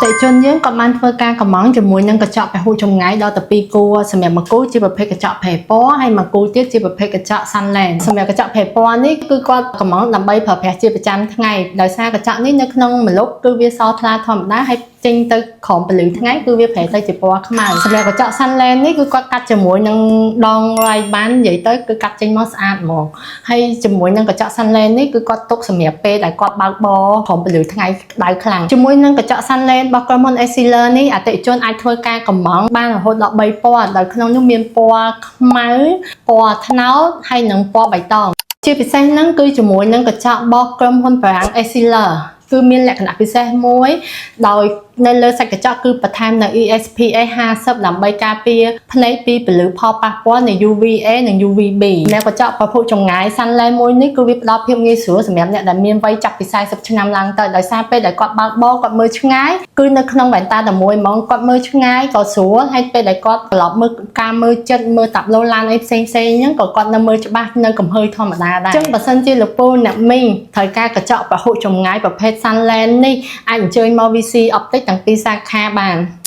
តិជនយើងក៏បានធ្វើការកម្មង់ជាមួយនឹងកញ្ចក់ពហុចម្ងាយដល់ទៅ2គូសម្រាប់មួយគូជាប្រភេទកញ្ចក់ប្រេពណ៌ហើយមួយគូទៀតជាប្រភេទកញ្ចក់ Sunland។ សម្រាប់កញ្ចក់ប្រេពណ៌នេះគឺគាត់កម្មង់ដើម្បីប្រើប្រាស់ជាប្រចាំថ្ងៃដោយសារកញ្ចក់នេះនៅក្នុងម្លប់គឺវាសថ្លាធម្មតាហើយចេញទៅក្រោមពន្លឺថ្ងៃគឺវាប្រែទៅជាពណ៌ខ្មៅសម្រាប់កញ្ចក់ Sunland នេះគឺគាត់កាត់ជាមួយនឹងដង Ray-Ban និយាយទៅគឺកាត់ចេញមកស្អាតហ្មងហើយជាមួយនឹងកញ្ចក់ Sunland នេះគឺគាត់ទុកសម្រាប់ពេលដែលគាត់បើកបរក្រោមពន្លឺថ្ងៃក្តៅខ្លាំងជាមួយនឹងកញ្ចក់ Sunland របស់ក្រុមហ៊ុន Essilor នេះអតិថិជនអាចធ្វើការកម្មង់បានរហូតដល់3ពណ៌ដោយក្នុងនោះមានពណ៌ខ្មៅពណ៌ត្នោតហើយនិងពណ៌បៃតងជាពិសេសហ្នឹងគឺជាមួយនឹងកញ្ចក់របស់ក្រុមហ៊ុនបារាំង Essilor គឺមានលក្ខណៈពិសេសមួយដោយនៅលើសាច់កញ្ចក់គឺបន្ថែមនៅ SPF 50ដើម្បីការពារភ្នែកពីពន្លឺផលប៉ះពាល់នៃ UVA និង UVB។ អ្នកកញ្ចក់ពហុចម្ងាយ Sunland មួយនេះគឺវាផ្ដល់ភាពងាយស្រួលសម្រាប់អ្នកដែលមានវ័យចាប់ពី40ឆ្នាំឡើងទៅដោយសារពេលដែលគាត់បើកបរគាត់មើលឆ្ងាយគឺនៅក្នុងវ៉ែនតាតែមួយហ្មងគាត់មើលឆ្ងាយក៏ស្រួលហើយពេលដែលគាត់ត្រឡប់មើលការមើលចិត្តមើលតាប់ឡូឡានអីផ្សេងផ្សេងហ្នឹងក៏គាត់នៅមើលច្បាស់នៅកំហើយធម្មតាដែរអញ្ចឹងបើសិនជាលោកពូអ្នកមីងត្រូវការកញ្ចក់ពហុចម្ងាយប្រភេទ Sunland នេះអាចអញ្ជើញមក VC Optic ទាំងពីរសាខាបាន។